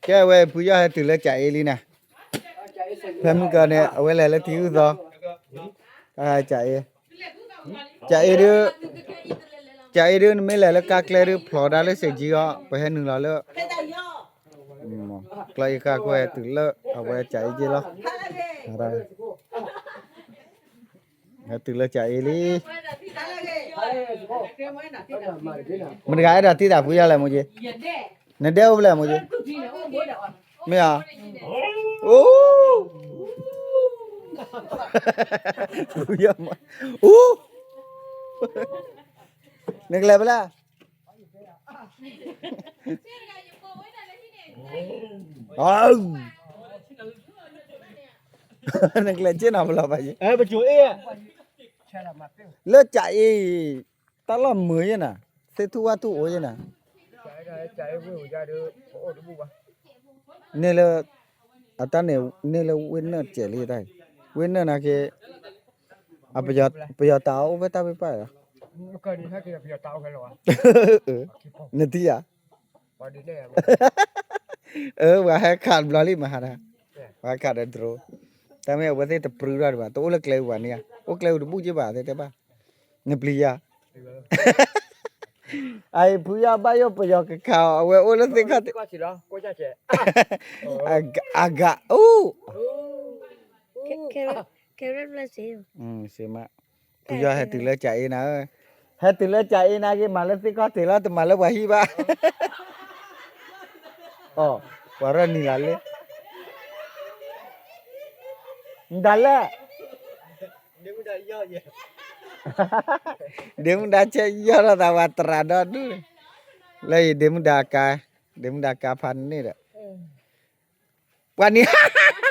ကဲဝဲဖုယီၢ်ဟဲတုၤလၢကၠးအ့လံနၤ, ဖဲမုၢ်ကီးန့ၣ် အဝဲလဲၤလၢထံဂုၢ်သီ, ကၠးအ့, ကၠးအ့ဒု, ကၠးအ့ဒု နမ့ၢ်လဲၤလၢကါကျဲဒု ဖျိးဒၣ်လၢစ့ၣ်ကၠံအီၤ ပဟဲနုာ်လီၤလၢ ကျီအ့ကါကွဲတုၤလၢအဝဲကၠးအ့က့လီၤ, ဟဲတုၤလၢကၠးအ့လံ, မတၤတဂၤအဲၣ်ဒိးထံၣ်တၢ်ဖုယီၢ်လဲၣ်မိၢ်က့, နဒဲအိၣ်ဖဲလဲၣ်မိၢ်က့, မ့ၢ်ဧါ, အိ, ဖုယီၢ်မး, အိ, နကလဲၤဖဲလဲၣ် နကလဲၤက့ၤနီၤပလီၤဘၣ်ယဲ, လၢကၠးအ့, တၢ်လီၢ်မုာ်ယဲနၤ, သ့ၣ်ထူၣ်ဝၣ်ထူၣ်အိၣ်ယဲနၤ, န့ၣ်လၢ, အတၢ်န့ၣ်, န့ၣ်လၢဝ့ၢ်နၢၣ်စဲးလံတၢ်အံၤ, ဝ့ၢ်နၢၣ်နာ်က့, ပယီၤတၢ်အအိၣ်ဖဲတၢ်ဖ့ၣ်ပၢ်လီၤ, နထံၣ်ဧါ, အၢ ပှၤဟဲခးတဘျီလံမဟါတၢ်, ပှၤဟဲခးဒီး drone, တၢ်မ့ၢ်အဝဲသ့ၣ်တပြုၢ်ထီၣ်ဒံးဘၣ် တအိၣ်လၢကျဲအူဘၣ်န့ၣ်ဧါ, အိၣ်ကျဲအူတဘူၣ်က့ဘၣ်သ့တဲဘၣ်, နပျံၤယၤ, အအံၤဖုယီၢ်ဘၣ်ယိၣ်ပယီၤကခးအီၤ အဝဲအိၣ်လၢသ့ၣ်ခီၣ်ထံး, အဂၤအိၣ် စ့မး, ဖုယီၢ်ဟဲတုၤလၢကၠးအ့နၤဧၢ, ဟဲတုၤလၢကၠးအ့နၤက့ၤ မၤလၢသ့ၣ်ခီၣ်ထံးလီၤ တမၤလၢပှၤဟံၣ်ဘၣ်, ပှၤ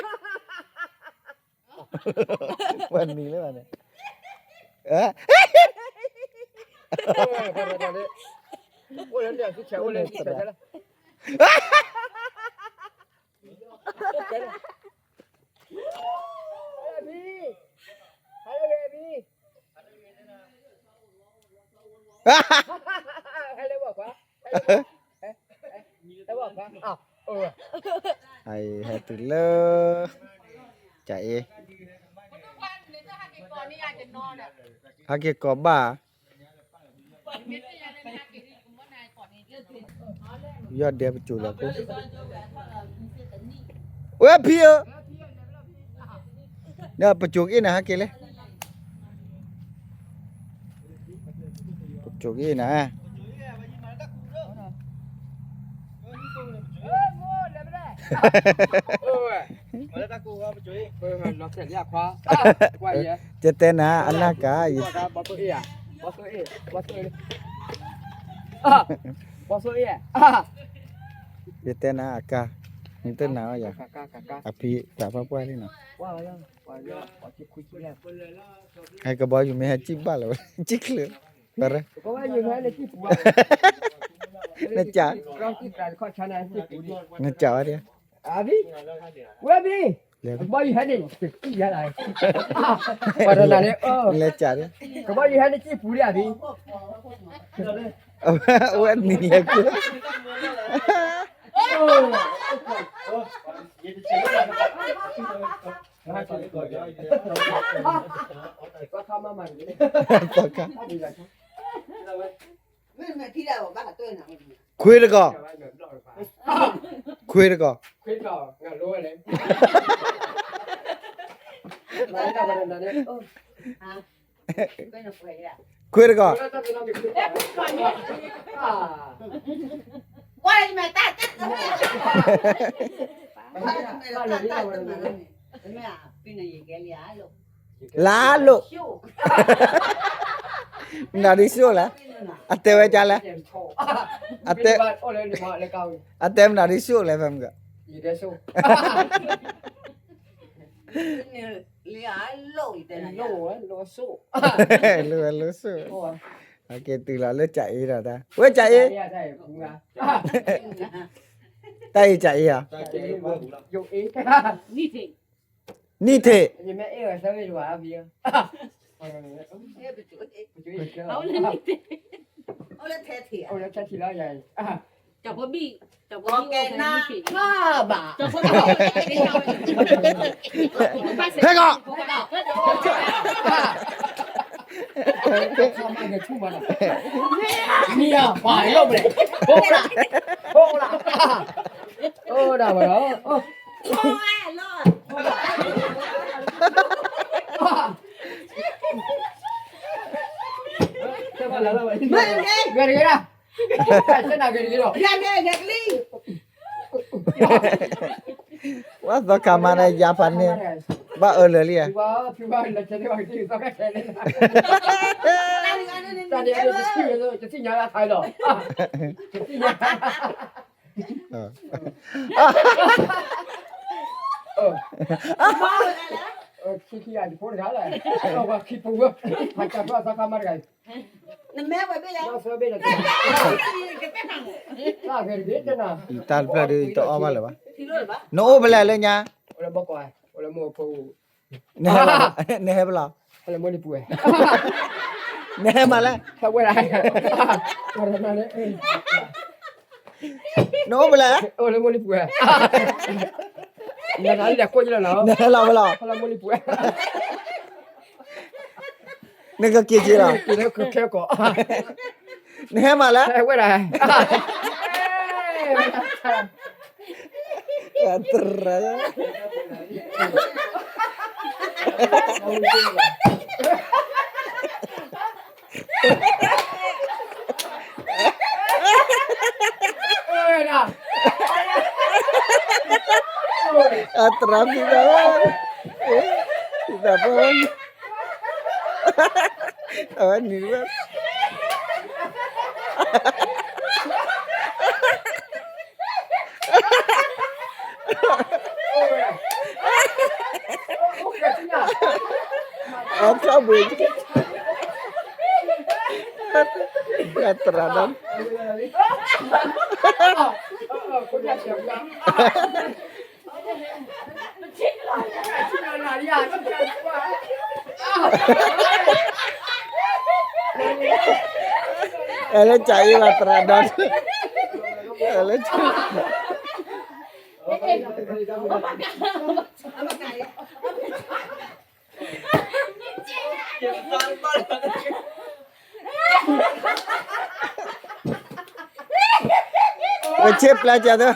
ရၢၢ်နံၤလီၤလၢ, မတၤလဲၣ်, ဒ့မုၣ်ဒါဆဲးယီၢ်ထီၣ်သးပှၤတရၤဒီဒူၣ်, လၢအံၤဒ့မုၣ်ဒါကါ, ဒ့မုၣ်ဒါကါဖးန့ၣ်ဒီး, ပှၤနံၤ ပှၤနံၤလၢဘၣ်န့ၣ်, ဟဲတုၤလၢ, ကၠးအ့, ဟဲက့ၤကိးဘၣ်, ယီၢ်ဒဲပစိၤလီၤဖိ, ဝဲဖံဧၢ, ဒီးပစိၤကအ့ၣ်နၤဟဲက့ၤလဲၣ်, ပစိၤကအ့ၣ်နၤ, ယတဲနၤအနၢ်ကါ, ယတဲနၤအကါ, နတနာ်အီၤယၤ, အဖံသးပှၢ်ပှၢ်လံနီၤ, ဟဲကဘီယူၤမ့ၢ်ဟဲစံၣ်ဘၣ်လၢၤဝဲ, စံၣ်ချၢ, နကး, နကးဝဲဒၣ်, ဝဲဘံ, ကဘီယူၤဟဲန့ၣ်, လဲၤကးဒၣ်, ကဘီယူၤဟဲန့ၣ်စံၣ်ပူၤဒၣ်ဘံ, အဝဲနံၤလဲၤကွၢ် ခွ့တကီၢ်, ခွ့တကီၢ်, ခွ့တကီၢ်, လါလိာ်, မနုၤဒ်စိၣ်လဲၣ်, အတဲဝဲဒ်လဲၣ်, အတဲမနုၤဒ်စိၣ်လဲၣ် ဖဲမုၢ်ဂီၤ လိာ်ဝဲလိာ်စိၣ်, အက့ၤတုၤလီၤလၢကၠးအ့ဒီးတၢ်, ဝဲကၠးအ့, တၢ်အံၤကၠးအ့ဧါ, နံၣ်ထံး, နံၣ်ထံး, ယမ့ၢ်အဲၣ်ဝဲသၢဂ့ၢ်ယွၤအါဖံဧၢ, အဝဲန့ၣ်နံၣ်ထံး, အိၣ်လၢထဲထံးလီၤယၤအံၤ, ကဲနၤ, ဘၣ်, ဟဲကီး, မ့ၢ်ယၤ, ပှၤလီၤဘျဲၣ်, အိၣ်လၢ, အိၣ်လၢ, အိၣ်ဒၣ်ဘၣ်လီၤ, ဂဲၤတဂ့ၤဒၣ်, ဂဲၤတဂ့ၤဒၣ်, ဝဲသီခါမၤန့ၣ် ယၤဖးန့ၣ်, ဘၣ်အၢလၢာ်လံဧါ, တသ့ၣ်ညါလၢခါလီၤ, တသ့ၣ်ညါ, ခံခံဂၤတဖိတဂၤလၢ်, ခံပဝဲ, ဟးကၢ်ဖျီသီခါမၤတဂၤအံၤ, နမဲဝဲဘ့ၣ်လဲၣ်, တၢ်တဖျၢၣ်ဒုးတအီၣ်ဘၣ်လၢၤဘၣ်, နအိၣ်ဖဲလဲၣ်လၢညါ, အိၣ်လၢမိၢ်အဖိ, နဟဲဖဲလဲၣ်, နဟဲမးလဲၣ်, နအိၣ်ဖဲလဲၣ်, နဟဲလီၤဖဲလဲၣ်, နကက့ၤက့ၤလီၤ, နဟဲမးလဲၣ်, ဝဲဒၣ် အတရၣ်ဖံးသးဝဲ, ဖံးသးပှၢ်ဝဲ, အဝဲနံၤဝဲ အထီၣ်ဘှံး, အတရၣ်ဒီး အဲလၢကၢ်အံၤဘၣ်တရၣ်ဒီး, အဲလၢကၢ် ဝဲဆ့ပျၢ်ကၢ်သၢ,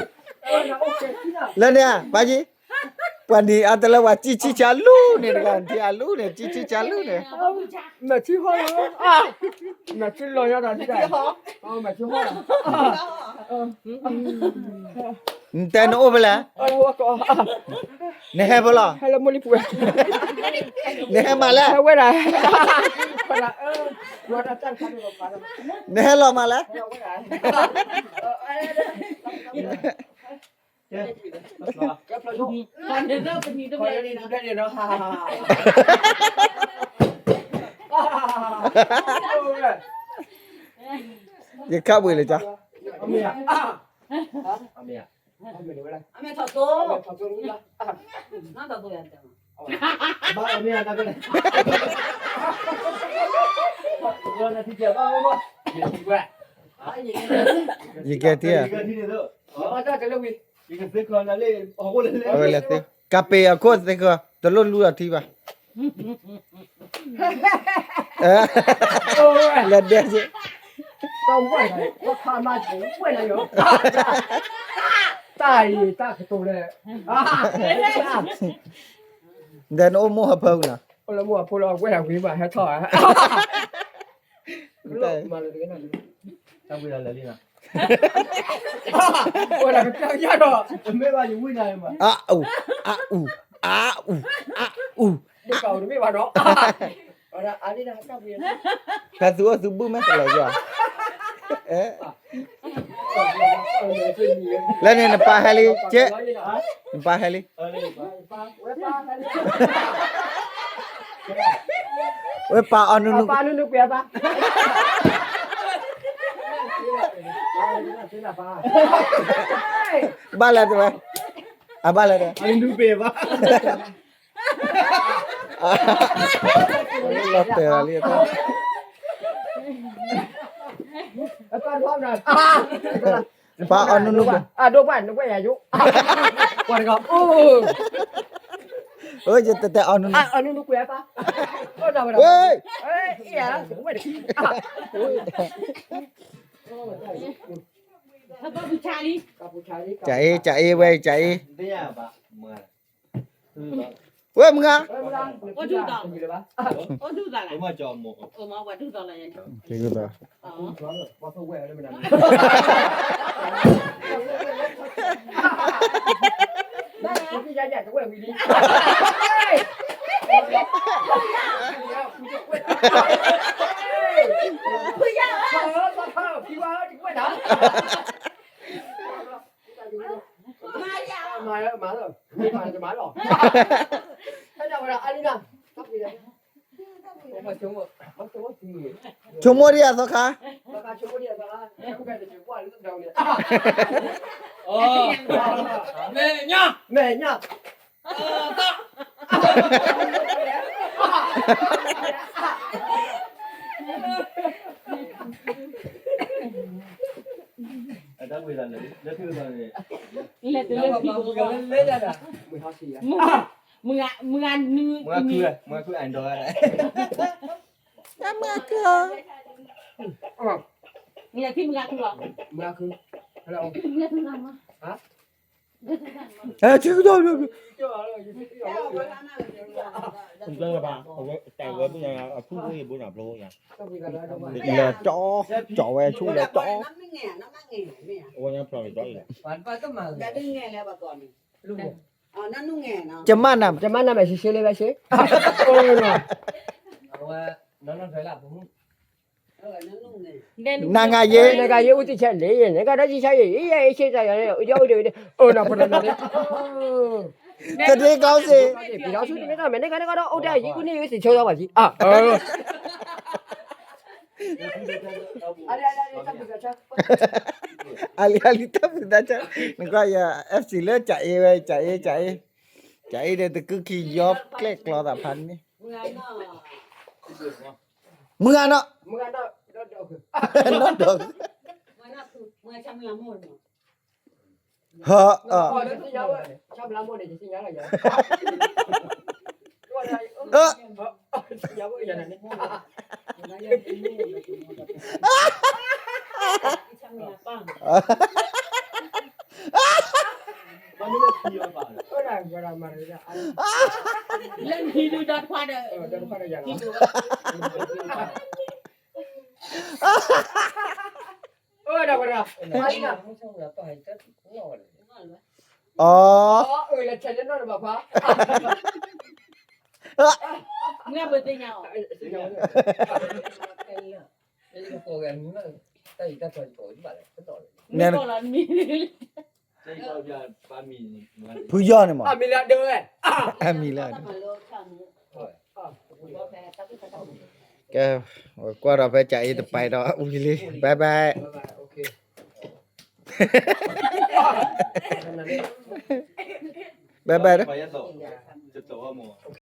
လၢန့ၣ် ပၢ်ကံ, ပှၤနံၤအတလၢပှၤကံၣ်ဆံၣ်ဆါလူန့ၣ်တဂၤ, နထံၣ်အလူန့ၣ် ကံၣ်ဆံၣ်ဆါလူန့ၣ်, မဲာ်ထံဟီလီၤ, မဲာ်ထံဟီ, မဲာ်ထံဟီလီၤ, နတဲနအိၣ်ဖဲလဲၣ်, နဟဲဖဲလဲၣ်, နဟဲမးလဲၣ်, နဟဲလီၤမးလဲၣ် ယခါဘှံးလၢကၠီ, ယကဲထံၣ်ဧါ, အဝဲလဲၤသ့, ကးပ့ၤအခိၣ်သ့ၣ်ဃီ တလိၣ်လူလီၤထံဘၣ်, လဲၤဒဲက့ၤ, တၢ်အံၤတၢ်ကတိၤလဲၣ်, ဒီးနအိၣ်မိၢ်ဟးဖၢဝံၤလီၤ, အိၣ်လၢမိၢ်ဟးဖၢဝံၤလီၤ, ဝဲဒၣ်ဝံၤဘၣ်ဟဲထီၣ်ဧါ, တၢ်ဝံၤလီၤလၢာ်လံလီၤ, ဝဲဒၣ်ကပျၢ်ယၤဒီး, အအူ, အအူ, အအူ, အအူ, တမ့ၢ်ဘၣ်ဒီး, တၢ်သူအီၣ်သူဘုၣ်မ့ၢ်တလီၤယွၤ, လၢန့ၣ်နပၢ်ဟဲလံ, ကဲ, နပၢ်ဟဲလံ, ဝဲပၢ်အီၣ်နုနု, ဘၣ်လဲၣ်တဲဝဲ, အဘၣ်လဲၣ်တဲ, လီၤတဲာ်လံအတၢ်, ပှၤအီၣ်နူနူကွဲး, အဒိပှၤနူနူကွဲးယၤယိ, ပှၤတဂၤ, အိ, ယတတဲအီၣ်နူနူ, အီၣ်နူနူကွဲးပၢ်, ဝဲ, အ့ၣ်ယၤ, ဝဲတ, ကၠအ့, ကၠအ့ဝဲကၠအ့, ဝဲမုၢ်ဂၤ, အိၣ်ဒူၣ်သီလီၤ, အိၣ်ဒူၣ်သီလီၤ, မၤလီၤ, မၤလီၤ, မၤလီၤ, ဆိကမိၣ်ဒံးအသီခါ, မဲာ်ညါ, မဲာ်ညါ, မုၢ်ဂၤ, မုၢ်ဂၤနုၤ, မုၢ်ဂၤခု, မုၢ်ဂၤခု, မုၢ်ဂၤခု, မုၢ်ဂၤခု, မုၢ်ဂၤခု, ဟဲ, ဆ့ကတီၢ်, လၢကၠီ, ကၠီဝဲဆူၣ်လၢကၠီ, ကမၣ်နၤ, ကမၣ်နၤမ့ၢ်ရှဲရှဲလၢဘၣ်ရှဲ, နၤဂၤယဲ, နၤဂၤယဲအိၣ်တဆဲလဲၣ်, နကဒီးဆံဆါယဲ, ယဲဆံဆါယဲ, ယအိၣ်ဒီး, အိၣ်နီၤပနီၤနီၤ, သဒ့ကီစ့ၢ်, ပံၤထီၣ်ဆူၣ်တမ့ၢ်နီၤ, မ့ၢ်နကနကဒီးအိၣ်တၢ်ယံၤ ကူန့ၢ်ယဲသ့ၣ်ဆိသီဘၣ်ကံ, အလံၤအလံၤတၢ်ပူၤတၢ်ဆါ, နကွၢ်ယၤ FC လၢကၠအ့ဝဲ ကၠအ့ ကၠအ့, ကၠအ့ဒီးတကုၢ်ခံယီကျဲၣ်ကျီသးဖးန့ၣ်, မုၢ်ဂၤနီၤ, နီၢ်ဒီး, ဟၢ, အီ, ဖုယီၢ်န့ၣ်မး, အမံၤလၢ, ကဲ, ကွၢ်ဒီးဖဲကၠအ့တပာ်ဒီးဝံၤလံ, bye bye. Bye bye.